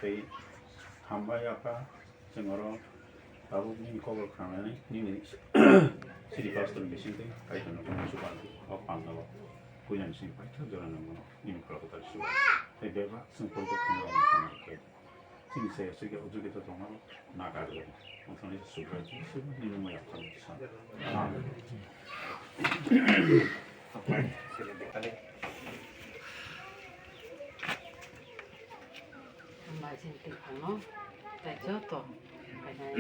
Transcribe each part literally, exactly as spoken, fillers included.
Tei hambai Apha, chwng oro tabuk nini kokborok khnanani nini city pastor ni bisingtwi Kaitorno khumu chubanti o pandao puila ni simi paithak jora nangmano nini khoroksa chuba. Tei bebak chwng poito khumrokni khamani khe chini se sugya ujugito tongmano nakarwi wngthangni Subraiyung Jisu nini maya khamani sa. Amen. Hambai chini twiphangno tei joto phainai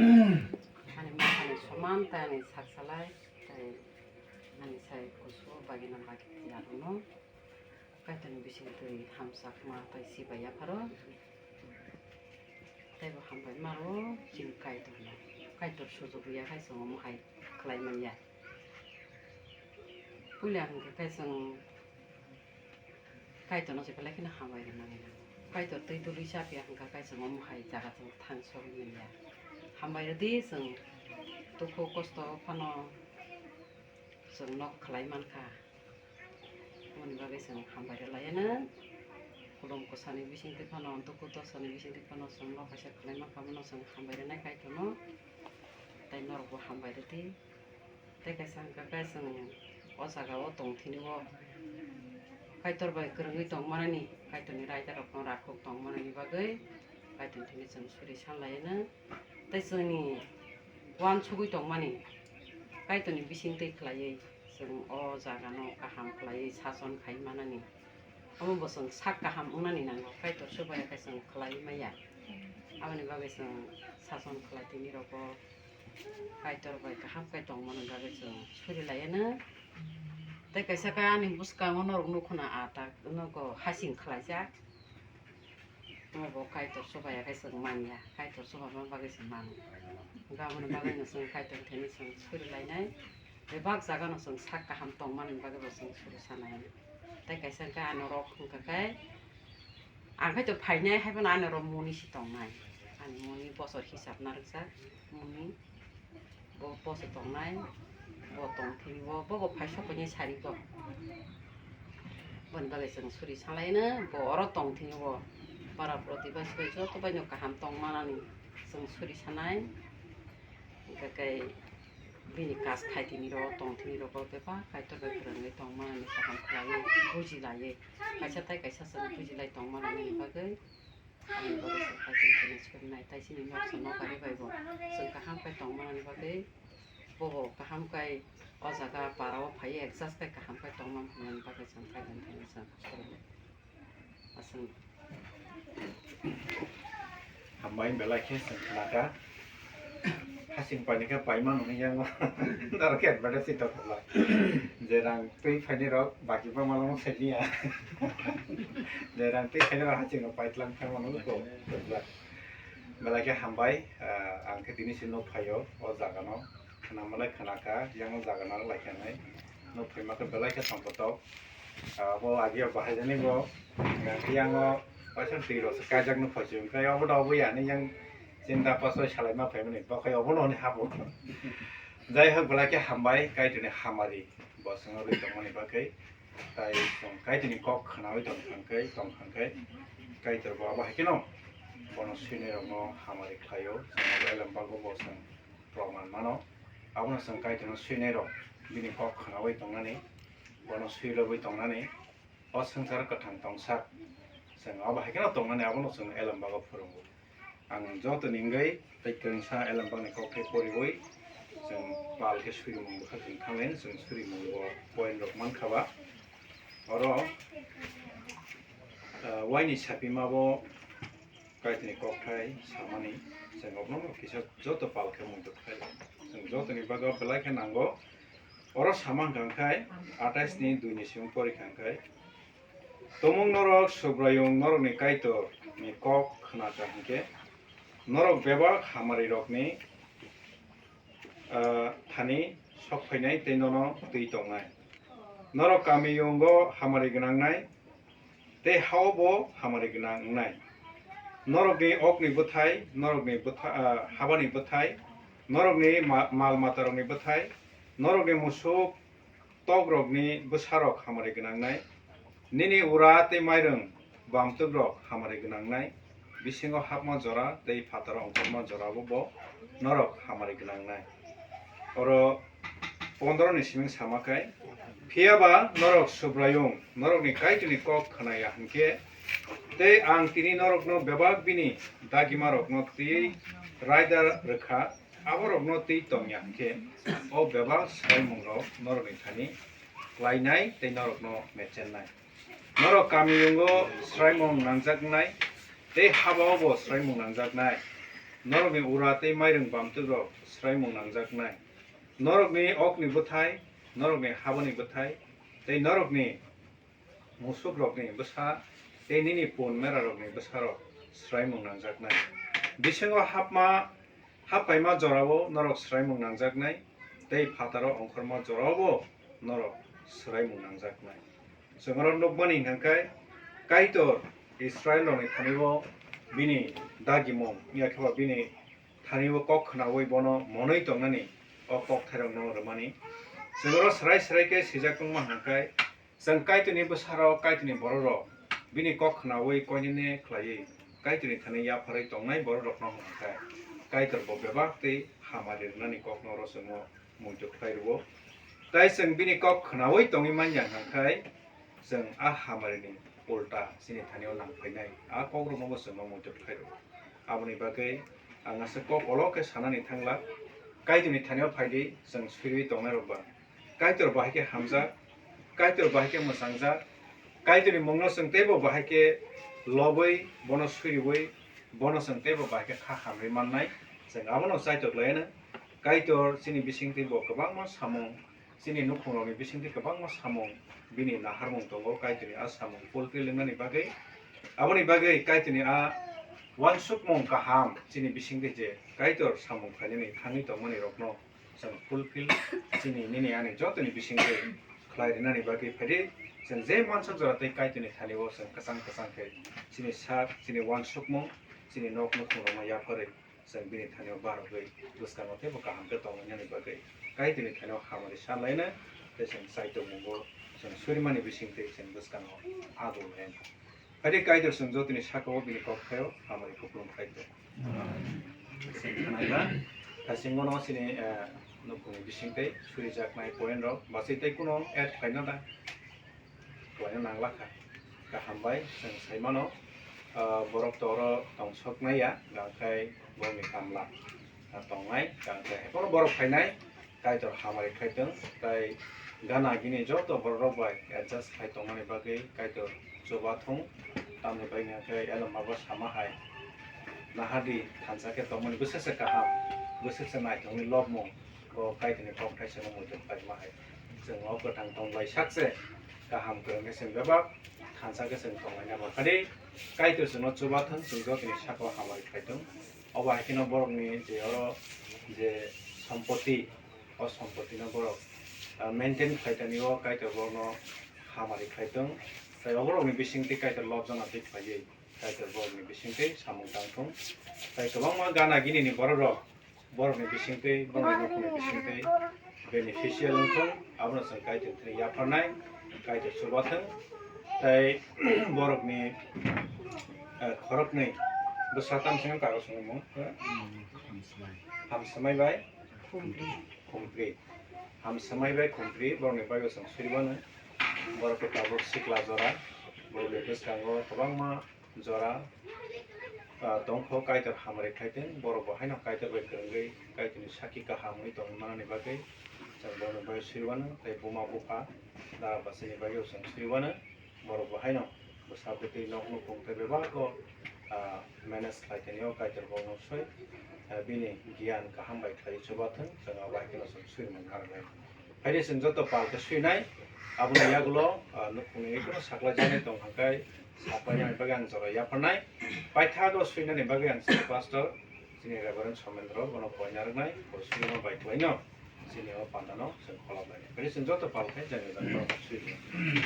ani mokholni soman tei ani sak salai tei ani sai kusu bagina bagi tiyarokno Kaitorni bisingtwi hamjakma tei sibai yapharo teibo hambai maro chini Kaitorno. Kaitor sujuk ya khai chwng omo hai khlai manya. Puila hwnkhe khe chwng Kaitorno se belai kheno hambai rwna nai. Kaitor twi duli cha phiya hwnkha khe chwng omo hai jaga chwng thang sogwi manya. Hambai rwdi chwng dukhu kosto phano chwng nok khlai mankha. Aboni bagwi chwng hambai rwlaiano. Khulum kwsani bisingtwi phano dukhu dosani bisingtwi phano chwng nok kaisa khlai mankha, bono chwng hambai rwnai Kaitorno. Tei norokbo hambai rwdi. Tei kaisa hwnkha khe chwng o jaga o tongthini o Kaitor bai kwrwngwi tongmanani, Kaitorni raidarokno rakhok tongmanani bagwi Kaitorni thani chwng suri sanlaiano. Tei chwngni uansugwi tongmani Kaitorni bisingtwi khlaiwi chwng o jagano kaham khlaiwi sason khai manani. Omo bo chwng sak kaham wngnani nango, Kaitor subaya khe chwng khlaiwi maya. Aboni bagwi chwng sason khlai tini rokbo Kaitor bai kaham khe tongmani bagwi chwng suri laiano. Tei kaisa khe ani bwskango norok nukho na, ah, tak nogo hasing khlaijak. Omo bo Kaitor subaya khe chwng manya, Kaitor subama bagwi se mano. Hwnkhe aboni bagwino chwng Kaitor thani chwng suri lainai. Bebak jagano chwng sak kaham tongmani bagwi bo chwng suri sanai. Tei kaisa hwnkhe ano rok hwnkha khe, ang khe to phainai, haiphano ano rok muni se tongnai. Ani muni bosor hisab narwkjak, muni bo bosor tongnai, bo tongthini bo, bo bo phai sokoni sari bo. Boni bagwi chwng suri sanlaino, bo oro tongthini bo. Para proti bai joto baino kaham tongmanani chwng suri sanai. Hwnkhe khe bini kas khai tini rok, tong tini rok, bo bebak Kaitor bai kwrwngwi tongmani kaham khlaiwi buji laiwi, kaisa tai kaisa chwng buji lai tongmani bagwi, ani bagwi chwng Kaitor thani surnai, tai chini noksa nokari bai bo chwng kaham khe tongmani bagwi, bobo kaham khe o jaga para o phaiwi adjust khe kaham khe tongmani bagwi chwng Kaitor thani chwng surnai. Aswk. Hambai belai khe chwng khnakha. Hasing painai khe paimano hwnwi yango. Norok khe advertise tongkha. Je rang twi phainai rok baki bangma no sai liya. Je rang twi phainai rok hasing rok paitlang thangmano ko. Belai khe hambai, ah, ang khe tini se nuk phaio o jaga no. Khna malai khnakha, yango jaga no lai khe nai. Nuk phaima khe belai khe tongkha tok. Abo agi o bahai jani bo, yang o paisa twi rok se kaijak nw phai se, hwnkhe obo da obo yani yang chinta pasoi salai ma phaimani, bo khai obo no hwnwi habo. Jai hok, belai khe hambai, Kaitorni hamari bo chwng rwi tongmani bagwi, tai chwng Kaitorni kok khnaui tong thang khe, tong thang khe, Kaitor bo abo hai kheno bono swinai rokno hamari khlaio, chwng abo elem bago bo chwng proman mano. Abono chwng Kaitorno swinai rok bini kok khnaui tongnani, bono swilogwi tongnani, o swngchar kwthang tongsak chwng abo hai kheno tongnani, abono chwng elembak o phwrwngo. Ang joto ni wngwi tei kwrwngsa elembak ni kok khe poriwi chwng pal khe surimung bwkha chwng thangwi chwng surimung bo point rok mankha ba. Oro, ah, waini sapima bo Kaitorni kokthai samani, chwng obono kisa joto pal khe mungtwi khlai lai. Chwng jotoni bagwi belai khe nango. Oro sama hwnkha khe atais ni dui ni simi porikha khe, tumung norok Subraiyung norokni Kaitorni kok khnakha hinkhe, norok bebak hamarirokni ah, thani sok phainai tei nono twi tongnai. Norok kamiyungo hamari gwnangnai, tei hao bo hamari gwnang wngnai. Norokni okni bwthai, norokni bwtha-, ah, habani bwthai, norokni ma-, mal matarokni bwthai, norokni musuk, tokrokni bwsarok hamari gwnangnai. Nini ura tei mairung bamtwkrok hamari gwnangnai. bisingo hapma jora tei phataro ongkhorma jorabo bo norok hamari gwnangnai. Oro pondro ni siming sama khe, phiya ba norok Subraiyung norokni Kaitorni kok khna ya hwn khe, tei ang tini norokno bebak bini dagimarokno twiwi raida rw kha, aborokno twi tong ya hwn khe, o bebak swraimungrok norokni thani klainai tei norokno mechennai. Norok kamiyungo swraimung nangjaknai, tei habaobo swraimung nangjaknai. Norokni ura tei mairung bamtwrok swraimung nangjaknai. Norokni okni bwthai, norokni habani bwthai, tei norokni musukrokni bwsa, tei nini pun merarokni bwsarok swraimung nangjaknai. Bisingo hapma, happaima jorao norok swraimung nangjaknai, tei phataro ongkhorma joraobo norok swraimung nangjaknai. Chwng oro nukmani hwnkha khe, Kaitor Israilrokni thani-o bini dagimung, ya khe ba bini thani-o kok khnaui bono monwi tongnani o kokthairokno rwmani. Chwng oro swrai swrai khe swijak tongma hwnkha khe, chwng Kaitorni bwsarok, Kaitorni bororok bini kok khnaui koinene khlaiwi Kaitorni thani yapharwi tongnai bororokno hwnkha khe, Kaitor bo bebak tei hamari rwnani kokno oro chwngno muitu khlai rwo. Tai chwng bini kok khnaui tongwi man ya hwnkha khe, chwng a hamarini ulta chini thani-o nang phainai a kokrokno bo chwngno muitu khlai rwo. Aboni bagwi ang aswk kok kolok khe sanani thangla, Kaitorni thani-o phai di, chwng suriui tongnai rok ba. Kaitor bahai khe hamjak, Kaitor bahai khe mwchangjak, Kaitorni mungno chwng teibo bahai khe lobwi, bono suriui, bono chwng teibo bahai khe kha hamri mannai. Chwng abono chaitok lai anw. Kaitor chini bisingtwi bo kwbangma samung, chini nukhungrokni bisingtwi kwbangma samung bini naharmung tongo, Kaitorni a samung fulfill wngnani bagwi. Aboni bagwi Kaitorni a uansukmung kaham chini bisingtwi je Kaitor samung khlainani thangwi tongmani rokno chwng fulfill chini nini ani jotoni bisingtwi khlai rinani bagwi phaidi. Chwng je mansa jora tei Kaitorni thani-o chwng kwchang kwchang khe chini sak, chini uansukmung, chini nok nukhungrokno yapharwi chwng bini thani-o barogwi bwskango teibo kaham khe tongwi nani bagwi Kaitorni thani-o hamari sa laino tei chwng chaitokmungo chwng surimani bisingtwi chwng bwskango aduk laino. Phaidi Kaitor chwng jotoni saka-o bini kok thaio hamari kupulung khai tong. Chwng khnaikha, thasingono chini, eh, nukhungni bisingtwi surijaknai point rok bachwi tei kuno add khlaina da? Khlaina nanglakha. Kaham bai chwng saimano, ah, borok to oro tongsoknai ya, hwnkhe borokni kamla, ah, tongnai, hwnkhe haiphano borok phainai, Kaitor hamari khlaitong, tai gana gini joto borok rok bai adjust khai tongmani bagwi Kaitor chubathung, tamni bagwi hwnkhe Elomaba sama hai, nahardi thansa khe tongmani bwswk se kaham, bwswk se naithokni lobmung, bo Kaitorni kok thaisano muitu khlaima hai. Chwng o kwthang tong bai sak se kaham kwrwng khe chwng bebak thansa khe chwng tonglaina rwkha di. Kaitor chwngno chubathung, chwng jotoni saka-o hamari khlaitong. Obo hai kheno borokni je oro je sompoti, o sompotino borok, ah, maintain khlai tani o Kaitor borokno hamari khlaitong. Tai oborokni bisingtwi Kaitor lobjana twi khlaiwi Kaitor borokni bisingtwi samung tangthung. Tai kwbangma gana ginini bororok borokni bisingtwi, borokni nukhungni bisingtwi beneficial wngthung, abono chwng Kaitor thani yapharnai, Kaitor chubathung. Tai borokni, eh, khoroknwi bwsa tamsini kago songmung, eh? Hamswmai bai Khumpri. Hamswmai bai Khumpri, borokni bagwi chwng suriwano. Borok khe tabuk sikla jora, borokni bwskango kwbangma jora, ah, tongkho Kaitor hamari khlaitong, borok bo haino Kaitor bai kwrwngwi Kaitorni sakhi kaham wngwi tongwi manani bagwi chwng borokni bagwi suriwano, tei buma bupha dara bwsani bagwi chwng suriwano, borok bo haino bwsa bwtwi nok nukhung tei bebak kok, ah, manage khlai tongwi o Kaitor borokno soi, ah, bini giyan kaham bai khlaiwi chubathung, chwng abo hai kheno chwng suriman arwnai. Phaidi chwng joto pal khe swinai, aboni yagulo, ah, nukhungni kono saklaijaknai tong hwnkhai, saklainani bagwi ang jora yapharnai. Paithago swinani bagwi ang chini pastor, chini Reverend Somendro, bono poina rwnai, bo swino bai klaino, chini o pandano chwng kholoblainai. Phaidi chwng joto pal khe jani jani borok swinai.